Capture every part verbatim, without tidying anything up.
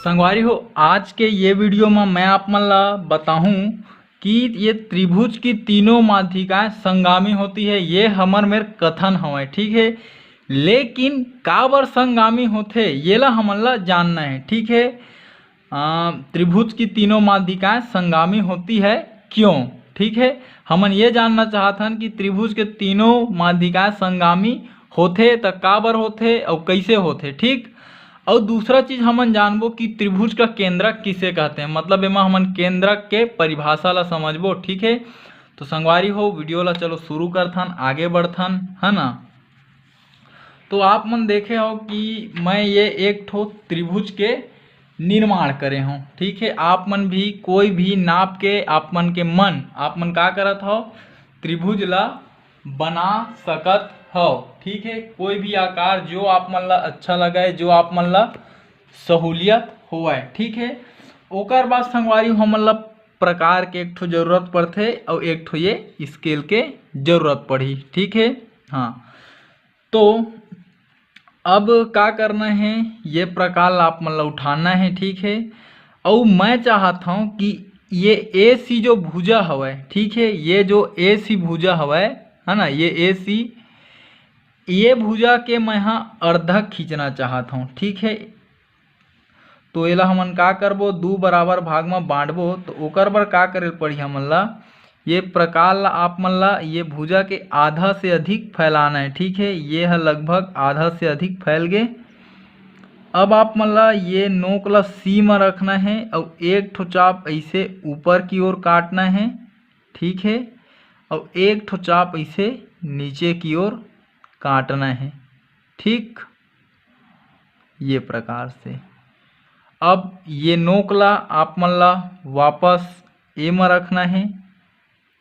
संगवारी हो, आज के ये वीडियो में मैं आप मन ला बताहूँ कि ये त्रिभुज की तीनों माध्यिकाएं संगामी होती है। ये हमर मेर कथन हवय, ठीक है। लेकिन काबर संगामी होथे, ये ला हमन ला जानना है, ठीक है। अ, त्रिभुज की तीनों माध्यिकाएं संगामी होती है क्यों, ठीक है। हमन ये जानना चाहत हन कि त्रिभुज के तीनों माध्यिकाएं संगामी होथे त काबर होथे अउ कइसे होथे, ठीक। अउ दूसरा चीज हमन जानबो कि त्रिभुज का केंद्रक किसे कहते हैं, मतलब एमा हमन केंद्रक के परिभाषा ला समझबो, ठीक है। तो संगवारी हो, वीडियो ला चलो शुरू करथन, आगे बढ़थन, है ना। तो आप मन देखे हो कि मैं ये एक ठो त्रिभुज के निर्माण करे हूँ, ठीक है। आप मन भी कोई भी नाप के, आप मन के मन, आप मन का करत हो, त्रिभुज ला बना सकत हो, ठीक है। कोई भी आकार जो आप मन ला अच्छा लगे, जो आप मन ला सहूलियत होवय, ठीक है। ओकर बाद संगवारी हो, हमन ला प्रकार के एक ठो जरूरत पड़थे अउ एक ठो ये स्केल के जरूरत पड़ही, ठीक है। हाँ, तो अब का करना है, ये प्रकार ला आप मन ला उठाना है, ठीक है। अउ मैं चाहत हूँ कि ये ए सी जो भुजा हवय, ठीक है, ये जो ए सी भुजा हवय, है ना, ये ए सी, ये भुजा के मैं हा अर्धक खींचना चाहत हूँ, ठीक है। तो एला हमन का करबो, दू बराबर भाग म बांटबो। तो ओकर बर का करे ल पड़ही हमन ला, ये प्रकार ला आप मन ला ये भुजा के आधा से अधिक फैलाना है, ठीक है। ये ह लगभग आधा से अधिक फैल गे। अब आप मन ला ये नोक ला सी म रखना है अउ एक ठो चाप ऐसे ऊपर की ओर काटना है, ठीक है, अउ एक ठो चाप ऐसे नीचे की ओर काटना है, ठीक, ये प्रकार से। अब ये नोक ला आप मन ला वापस ए म रखना है,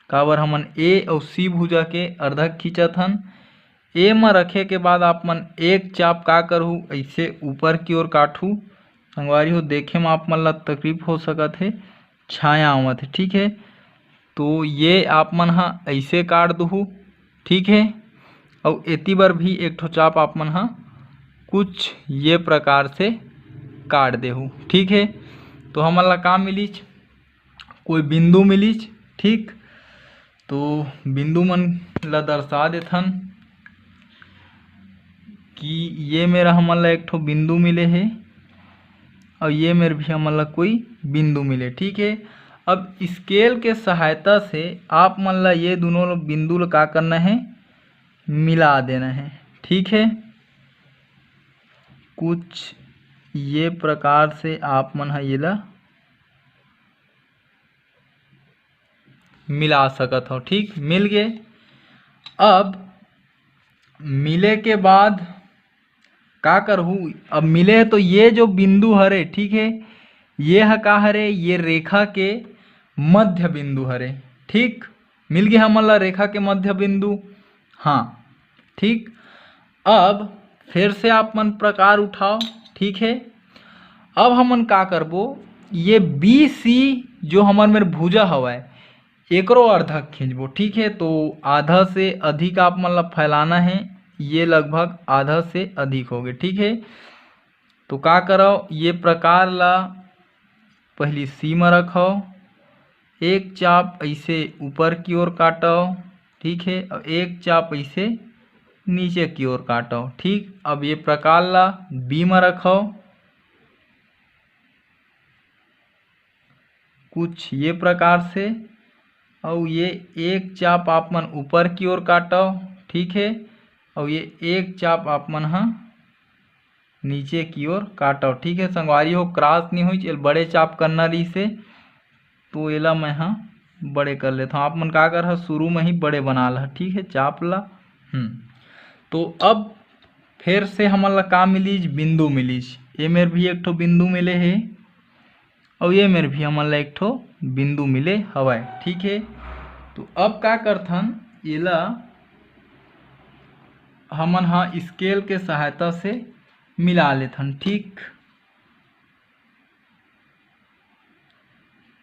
काबर हमन ए अउ सी भुजा के अर्धक खींचत हन। ए म रखे के बाद आप मन एक चाप का करहू, ऐसे ऊपर की ओर काटहू। संगवारी हो, देखे म आप मन ला तकलीफ हो सकत हे, छाया आवत हे, ठीक है। तो ये आप मन हा ऐसे काट दुहू, ठीक है। अउ एती बर भी एक ठो चाप आप मन हा कुछ ये प्रकार से काट देहू, ठीक है। तो हमन ला का मिलिच, कोई बिंदु मिलिच, ठीक। तो बिंदु मन ला दर्शा देथन कि ये मेर हमन ला एक ठो बिंदु मिले हे अउ ये मेर भी हमन ला कोई बिंदु मिले, ठीक है। अब स्केल के सहायता से आप मन ला ये दोनों बिंदु ला का करना है, मिला देना है, ठीक है। कुछ ये प्रकार से आप मन ह ये ला मिला सकत हो, ठीक, मिल गे। अब मिले के बाद का करहू, अब मिले हे तो ये जो बिंदु हरे, ठीक है, ये ह का हरे, ये रेखा के मध्य बिंदु हरे, ठीक, मिल गे हमन ला रेखा के मध्य बिंदु। हाँ, ठीक, अब फिर से आप मन प्रकार उठाओ, ठीक है। अब हमन का करबो, ये बी सी जो हमर मेर भुजा हवय, एकरो अर्धक खींचबो, ठीक है। तो आधा से अधिक आप मन ला फैलाना है, ये लगभग आधा से अधिक हो गए, ठीक है। तो का करव, ये प्रकार ला पहली सी म रखव, एक चाप ऐसे ऊपर की ओर काटव, ठीक है, और एक चाप ऐसे नीचे की ओर काटव, ठीक। अब ये प्रकार ला बी म रखव, कुछ ये प्रकार से, और ये एक चाप आप मन ऊपर की ओर काटव, ठीक है, और ये एक चाप आप मन हा नीचे की ओर काटव, ठीक है। संगवारी हो, क्रॉस नहीं हुई, एल बड़े चाप करना रहिसे, तो एला मैं हा बड़े कर लेथव। आप मन का करहा, शुरू में ही बड़े बना लहा, ठीक है, चाप ला। हम्म, तो अब फिर से हमन ला का मिलिस, बिंदु मिलिस। ए मेर भी एक ठो बिंदु मिले हे, अउ ये मेर भी हमन ला एक ठो बिंदु मिले हवय, ठीक है। तो अब का करथन, एला हमन हा स्केल के सहायता से मिला लेथन, ठीक।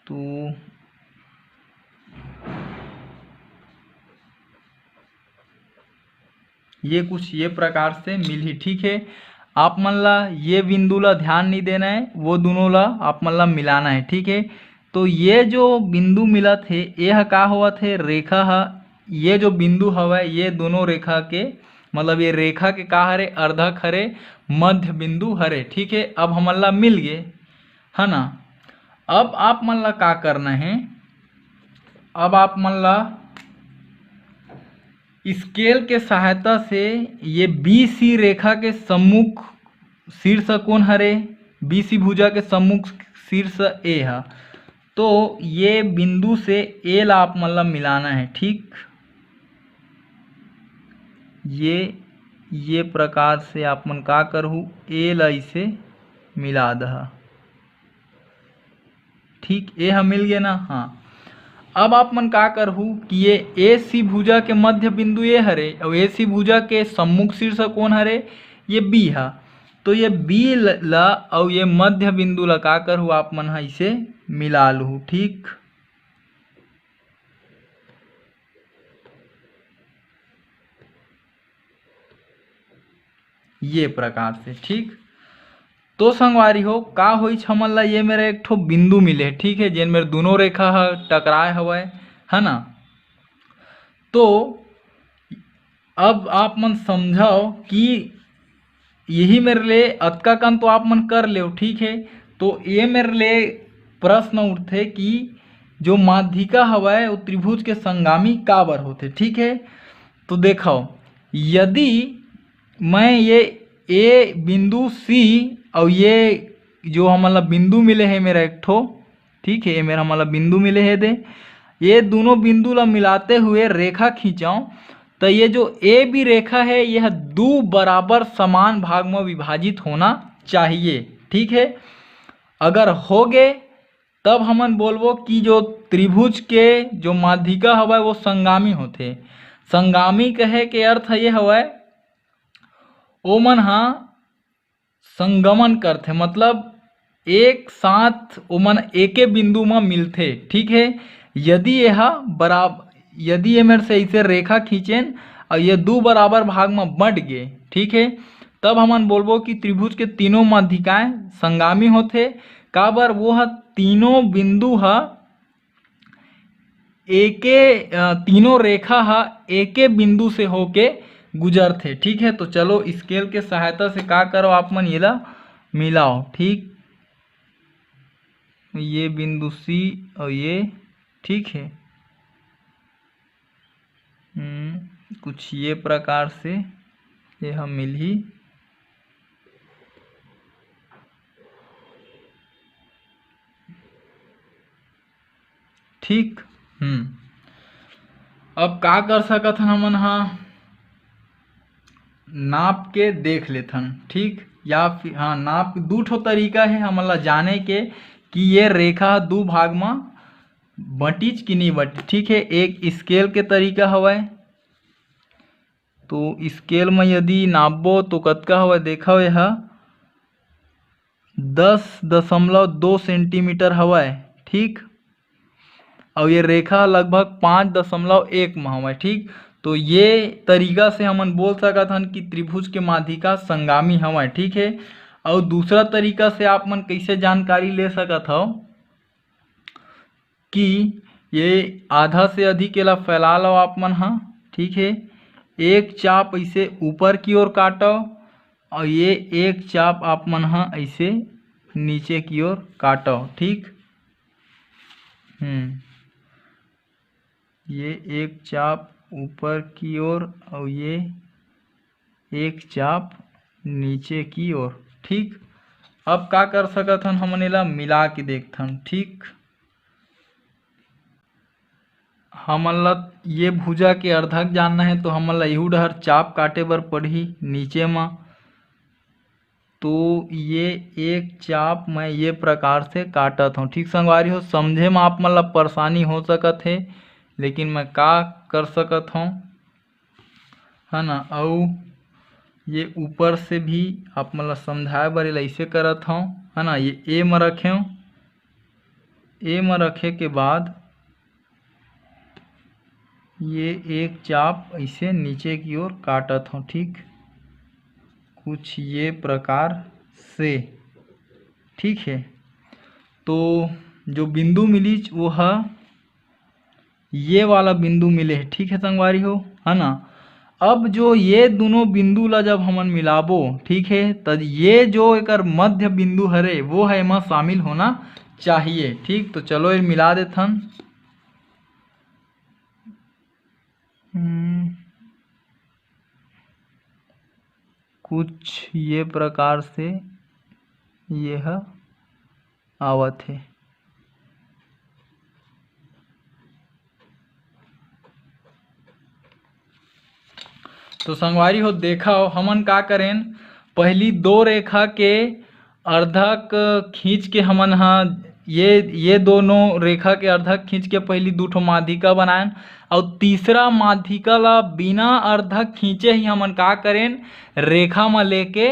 तो ये कुछ ये प्रकार से मिलही, ठीक है। आप मन ला ये बिंदु ला ध्यान नहीं देना है, वो दोनों ला आप मन ला मिलाना है, ठीक है। तो ये जो बिंदु मिलत हे, ये ह का होवत हे, रेखा ह, ये जो बिंदु हवय, ये दोनों रेखा के, मतलब ये रेखा के का हरे, अर्धक हरे, मध्य बिंदु हरे, ठीक है। अब हमन ला मिल गे, है ना। अब आप मन ला का करना है, अब आप मन ला स्केल के सहायता से ये बी सी रेखा के सम्मुख शीर्ष कोन हरे, बी सी भुजा के सम्मुख शीर्ष ए ह। तो ये बिंदु से ए ला आप मन ला मिलाना है, ठीक। ये ये प्रकार से आप मन का करहू, ए ला इसे मिला दहा। ठीक, ए ह मिल गे ना। हाँ, अब आप मन का करहू कि ये ए सी भुजा के मध्य बिंदु ए हरे, अउ ए सी भुजा के सम्मुख शीर्ष कोन हरे, ये बी ह। तो ये बी ल-, ला अउ ये मध्य बिंदु ला का करहू, आप मन ह इसे मिला लूहू। ठीक, ये प्रकार से। ठीक, तो संगवारी हो, का होइच, हमन ला ये मेर एक ठो बिंदु मिले, ठीक है, जेन मेर दोनों रेखा ह टकराए हवय, है ना। तो अब आप मन समझव कि यही मेर ले अतका कन तो आप मन कर लेव, ठीक है। तो ये मेर ले प्रश्न उठथे कि जो माध्यिका हवय, वो त्रिभुज के संगामी काबर होथे, ठीक है। तो देखव, यदि मैं ये ए बिंदु सी अउ ये जो हमन ला बिंदु मिले हे मेर एक ठो, ठीक है, ये मेर हमन ला बिंदु मिले हे दे, ये दोनों बिंदु ला मिलाते हुए रेखा खींचव, त ये जो ए बी रेखा है, ये ह दू बराबर समान भाग में विभाजित होना चाहिए, ठीक है। अगर हो गे, तब हमन बोलबो कि जो त्रिभुज के जो माध्यिका हवय, वो संगामी होथे। संगामी कहे के अर्थ ये हवय, ओमन ह संगमन करथे, मतलब एक साथ ओमन एके बिंदु म मिलथे, ठीक है। यदि ये ह बराबर, यदि ये मेर से ऐसे रेखा खींचेन और ये दू बराबर भाग म बंट गे, ठीक है, तब हमन बोलबो कि त्रिभुज के तीनों माध्यिकाएं संगामी होथे। काबर, वो ह तीनों बिंदु ह एके, अ, तीनों रेखा ह एके बिंदु से होके गुजरथे, ठीक है। तो चलो, स्केल के सहायता से का करो, आप मन येला मिलाओ, ठीक, ये बिंदु सी और ये, ठीक है। हम्म, कुछ ये प्रकार से ये हम मिलही। ठीक, हम्म, अब का कर सकत हन हमन हा, नाप के देख लेथन, ठीक। या फिर, हाँ, नाप दू ठो तरीका है हमन ला जाने के कि ये रेखा दू भाग म बटिच कि नहीं बटिच, ठीक है। एक स्केल के तरीका हवय, तो स्केल म यदि नापबो तो कतका हवय, देखव, ये ह दस दशमलव दो सेंटीमीटर हवय, ठीक। अउ ये रेखा लगभग पाँच दशमलव एक म हवय, ठीक। तो ये तरीका से हमन बोल सकत हन कि त्रिभुज के माध्यिका संगामी हवय, ठीक है। अउ दूसरा तरीका से आप मन कैसे जानकारी ले सकत हव कि ये आधा से अधिक एला फैला लो आप मन हा, ठीक है। एक चाप ऐसे ऊपर की ओर काटो और ये एक चाप आप मन हा ऐसे नीचे की ओर काटो, ठीक। हम्म, ये एक चाप ऊपर की ओर और ये एक चाप नीचे की ओर, ठीक। अब का कर सकत हन, हमन एला मिला के देखथन, ठीक। हमन ला ये भुजा के अर्धक जानना है, तो हमन ला इहू डहर चाप काटे बर पड़ही नीचे म। तो ये एक चाप मैं ये प्रकार से काटत हूँ, ठीक संगवारी हो। समझे म आप मन ला परेशानी हो सकत है, लेकिन मैं का कर सकत हूँ, है ना। अउ ये ऊपर से भी आप मन ला समझाए बर एला ऐसे करत हूँ, है ना। ये ए म रखेंव, ए म रखे के बाद ये एक चाप ऐसे नीचे की ओर काटत हूँ, ठीक। कुछ ये प्रकार से, ठीक है। तो जो बिंदु मिलिच वो ह ये वाला बिंदु मिले हे, ठीक है संगवारी हो, है ना। अब जो ये दोनों बिंदु ला जब हमन मिलाबो, ठीक है, त ये जो एकर मध्य बिंदु हरे वो है एमा शामिल होना चाहिए, ठीक। तो चलो ये मिला देथन। हम्म, कुछ ये प्रकार से ये ह आवत हे। तो संगवारी हो, देखव, हमन का करेन, पहली दो रेखा के अर्धक खींच के हमन ह ये, ये दोनों रेखा के अर्धक खींच के पहली दू ठो माध्यिका बनाएन, अउ तीसरा माध्यिका ला बिना अर्धक खींचे ही हमन का करेन, रेखा म लेके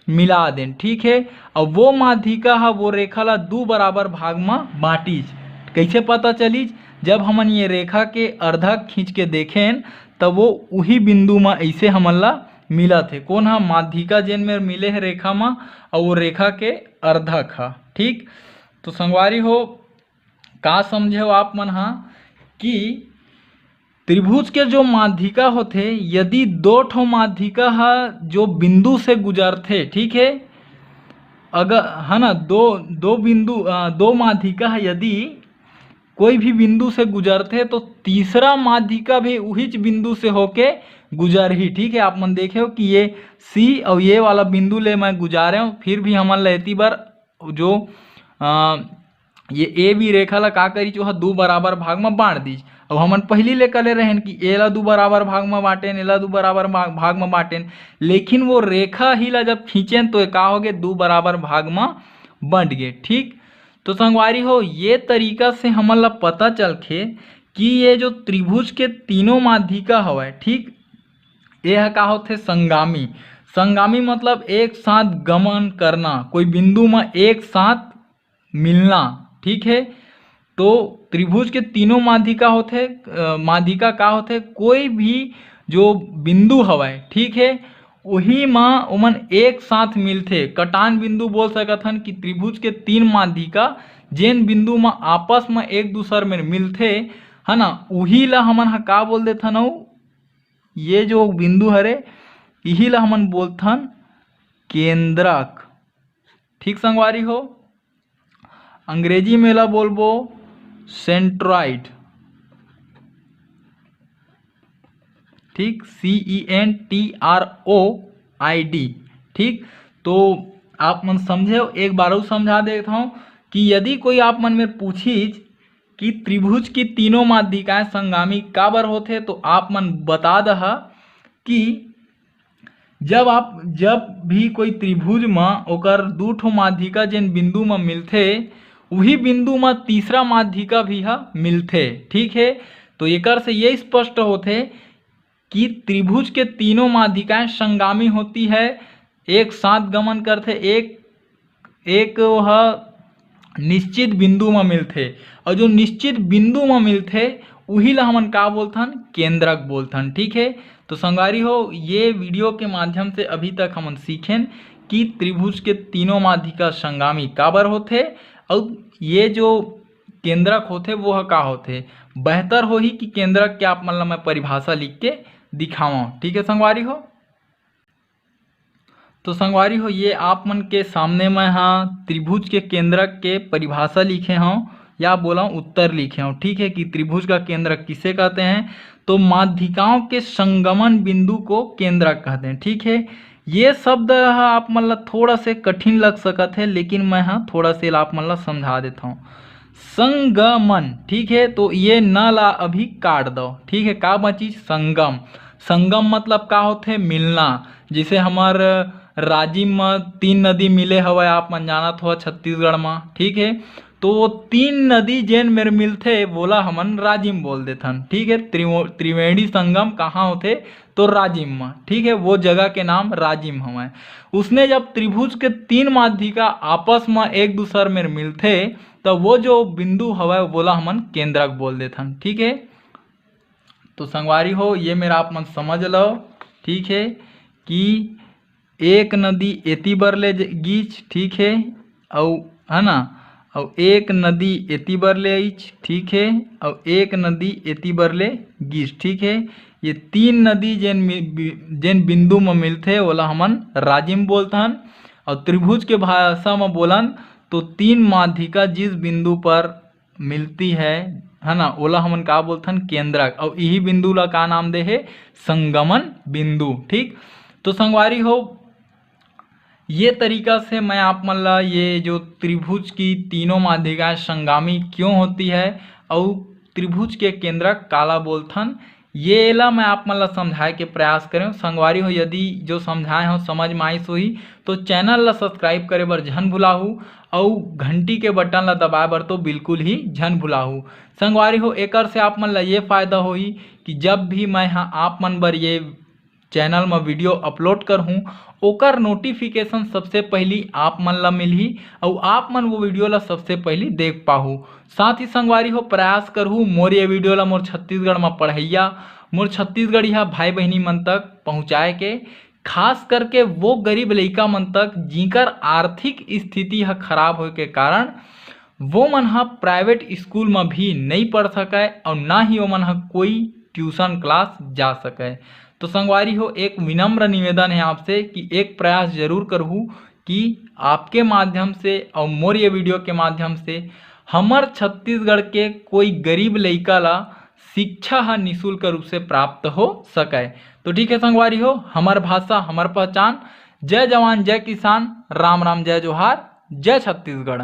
मिला देन, ठीक है। अब वो माध्यिका ह वो रेखा ला दू बराबर भाग म बांटिस। कैसे पता चलिस? जब हमन ये रेखा के अर्धक खींच के देखेन, तब वो उही बिंदु म ऐसे हमन ला मिलत हे। कौन ह? माध्यिका जेन मेर मिले हे रेखा म, अउ वो रेखा के अर्धक ह, ठीक। तो संगवारी हो, का समझे हो आप मन ह कि त्रिभुज के जो माध्यिका होथे, यदि दो ठो माध्यिका ह जो बिंदु से गुजरथे, ठीक है, अगर, है ना, दो, दो बिंदु, अ, दो माध्यिका ह यदि कोई भी बिंदु से गुजरथे, तो तीसरा माध्यिका भी उहिच बिंदु से होके गुजरही, ठीक है। आप मन देखे हो कि ये सी और ये वाला बिंदु ले मैं गुजारे हूँ, फिर भी हमन ला एती बर जो, अ, ये ए बी रेखा ला का करिस, ओह दू बराबर भाग म बांट दिस। अब हमन पहिली ले करे रहेन कि ए ला दू बराबर भाग म बांटेन, ए ला दू बराबर भाग, भाग म बांटेन, लेकिन वो रेखा ही ला जब खींचेन तो ये का होगे, दू बराबर भाग म बंट गे, ठीक। तो संगवारी हो, ये तरीका से हमन ला पता चलथे कि ये जो त्रिभुज के तीनों माध्यिका हवय, ठीक, ये ह का होथे, संगामी। संगामी मतलब एक साथ गमन करना, कोई बिंदु म एक साथ मिलना, ठीक है। तो त्रिभुज के तीनों माध्यिका होथे, अ, माध्यिका का होथे, कोई भी जो बिंदु हवय, ठीक है, उही म ओमन एक साथ मिलथे। कटान बिंदु बोल सकत हन कि त्रिभुज के तीन माध्यिका जेन बिंदु म आपस म एक दूसर में मिलथे, है ना, उही ला हमन ह का बोल देथन, अउ ये जो बिंदु हरे, इही ला हमन बोलथन केंद्रक। ठीक संगवारी हो, अंग्रेजी में ला बोलबो centroid, ठीक, C E N T R O I D, ठीक। तो आप मन समझे हो, एक बार अउ समझा देत हूँ कि यदि कोई आप मन में पूछिस कि त्रिभुज की तीनों माध्यिकाएं संगामी काबर होथे, तो आप मन बता दहा कि जब आप, जब भी कोई त्रिभुज म ओकर दू ठो माध्यिका जेन बिंदु म मिलथे, उही बिंदु म तीसरा माध्यिका भी ह मिलथे, ठीक है। तो एकर से ये स्पष्ट होथे कि त्रिभुज के तीनों माध्यिकाएं संगामी होती है, एक साथ गमन करथे, एक, एक वह निश्चित बिंदु म मिलथे, और जो निश्चित बिंदु म मिलथे, उही ला हमन का बोलथन, केंद्रक बोलथन, ठीक है। तो संगवारी हो, ये video के माध्यम से अभी तक हमन सीखेन कि त्रिभुज के तीनों माध्यिका संगामी काबर होथे, और ये जो केंद्रक होथे, वो ह का होथे। बेहतर होही कि केंद्रक के आप मन ला मैं परिभाषा लिख के दिखावं, ठीक है संगवारी हो। तो संगवारी हो, ये आप मन के सामने मैं हा त्रिभुज के केंद्रक के परिभाषा लिखे हूँ, या बोला उत्तर लिखे हूँ, ठीक है, कि त्रिभुज का केंद्रक किसे कहते हैं। तो माध्यिकाओं के संगमन बिंदु को केंद्रक कहते हैं, ठीक है। ये शब्द ह आप मन ला थोड़ा से कठिन लग सकत है, लेकिन मैं हा थोड़ा से आप मन ला समझा देता हूँ। संगमन, ठीक है, तो ये न ला अभी काट दो, ठीक है। का बची? संगम। संगम मतलब का होथे? मिलना। जैसे हमार राजिम म तीन नदी मिले हवय, आप मन जानत हो छत्तीसगढ़ म, ठीक है। तो वो तीन नदी जेन मेर मिलथे, वोला हमन राजिम बोल देथन, ठीक है। त्रिवो-, त्रिवेणी संगम कहाँ होथे? तो राजिम म, ठीक है, वो जगह के नाम राजिम हवय। उसने जब त्रिभुज के तीन माध्यिका आपस म एक दूसर मेर मिलथे, त वो जो बिंदु हवय, वोला हमन केंद्रक बोल देथन, ठीक है। तो संगवारी हो, ये मेर आप मन समझ लो, ठीक है, कि एक नदी एती बर ले ज-, गीच, ठीक है, अउ, है ना, अउ एक नदी एती बर ले आइच, ठीक है, अउ एक नदी एती बर ले गीच, ठीक है। ये तीन नदी जेन मि-, बि-, जेन बिंदु म मिलथे, ओला हमन राजिम बोलथन। अउ त्रिभुज के भाषा म बोलन तो तीन माध्यिका जिस बिंदु पर मिलती है, है ना, ओला हमन का बोलथन? केंद्रक। अउ इही बिंदु ला का नाम दे हे? संगमन बिंदु। ठीक, तो संगवारी हो, ये तरीका से मैं आप मन ला ये जो त्रिभुज की तीनों माध्यिकाएं संगामी क्यों होती है अउ त्रिभुज के केंद्रक काला बोलथन, ये ला मैं आप मन ला समझाए के प्रयास करें। संगवारी हो, यदि जो समझाए हो समझ में आइस होही, तो चैनल ला सब्सक्राइब करे बर झन भुलाहू अउ घंटी के बटन ला दबाए बर तो बिल्कुल ही झन भुलाहू। संगवारी हो, एकर से आप मन ला ये फायदा होही कि जब भी मैं हा आप मन बर ये चैनल म वीडियो अपलोड करहूँ, ओकर नोटिफिकेशन सबसे पहली आप मन ला मिलही अउ आप मन वो वीडियो ला सबसे पहली देख पाहू। साथ ही संगवारी हो, प्रयास करहू मोर ये वीडियो ला मोर छत्तीसगढ़ म पढ़इया, मोर छत्तीसगढ़िया भाई बहिनी मन तक पहुँचाए के, खास करके वो गरीब लइका मन तक जिंकर आर्थिक स्थिति ह खराब होए के कारण वो मन ह प्राइवेट स्कूल म भी नइ पढ़ सकय अउ ना ही ओमन ह कोई ट्यूशन क्लास जा सकय। तो संगवारी हो, एक विनम्र निवेदन है आपसे कि एक प्रयास जरूर करहू कि आपके माध्यम से अउ मोर ये वीडियो के माध्यम से हमर छत्तीसगढ़ के कोई गरीब लइका ला शिक्षा ह निशुल्क रूप से प्राप्त हो सकय। तो ठीक है संगवारी हो, हमर भाषा, हमर पहचान। जय जवान, जय किसान, राम राम, जय जोहार, जय छत्तीसगढ़।